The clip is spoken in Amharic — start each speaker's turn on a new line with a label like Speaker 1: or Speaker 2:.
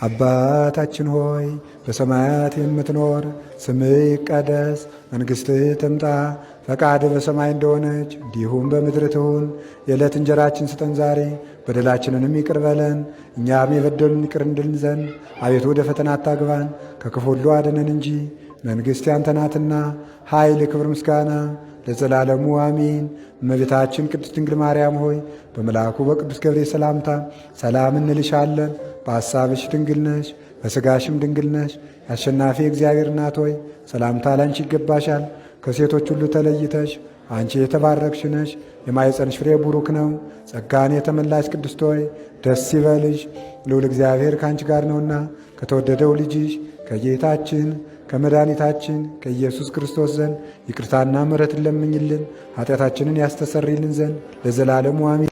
Speaker 1: አባታችን ሆይ በሰማያት የምትኖር፣ ስምህ ይቀደስ፣ መንግሥትህ ትምጣ፣ ፈቃድህ በሰማይ እንደሆነች እንዲሁም በምድር ትሁን። የዕለት እንጀራችን ስጠን ዛሬ፣ በደላችንንም ይቅር በለን እኛም የበደሉን ይቅር እንድል ዘንድ፣ አቤቱ ወደ ፈተና አታግባን፣ ከክፉ ሁሉ አድነን እንጂ መንግሥት ያንተ ናትና፣ ኃይል፣ ክብር፣ ምስጋና ለዘላለሙ አሚን። እመቤታችን ቅድስት ድንግል ማርያም ሆይ በመልአኩ በቅዱስ ገብርኤል ሰላምታ ሰላም እንልሻለን። በሐሳብሽ ድንግል ነሽ፣ በሥጋሽም ድንግል ነሽ። የአሸናፊ እግዚአብሔር እናት ሆይ ሰላምታ ላንቺ ይገባሻል። ከሴቶች ሁሉ ተለይተሽ አንቺ የተባረክሽ ነሽ፣ የማኅፀንሽ ፍሬ ቡሩክ ነው። ጸጋን የተመላሽ ቅድስት ሆይ ደስ ይበልሽ፣ ልዑል እግዚአብሔር ከአንቺ ጋር ነውና ከተወደደው ልጅሽ ከጌታችን ከመድኃኒታችን ከኢየሱስ ክርስቶስ ዘንድ ይቅርታና ምሕረትን ለምኝልን ኃጢአታችንን ያስተሰርይልን ዘንድ ለዘላለሙ አሜን።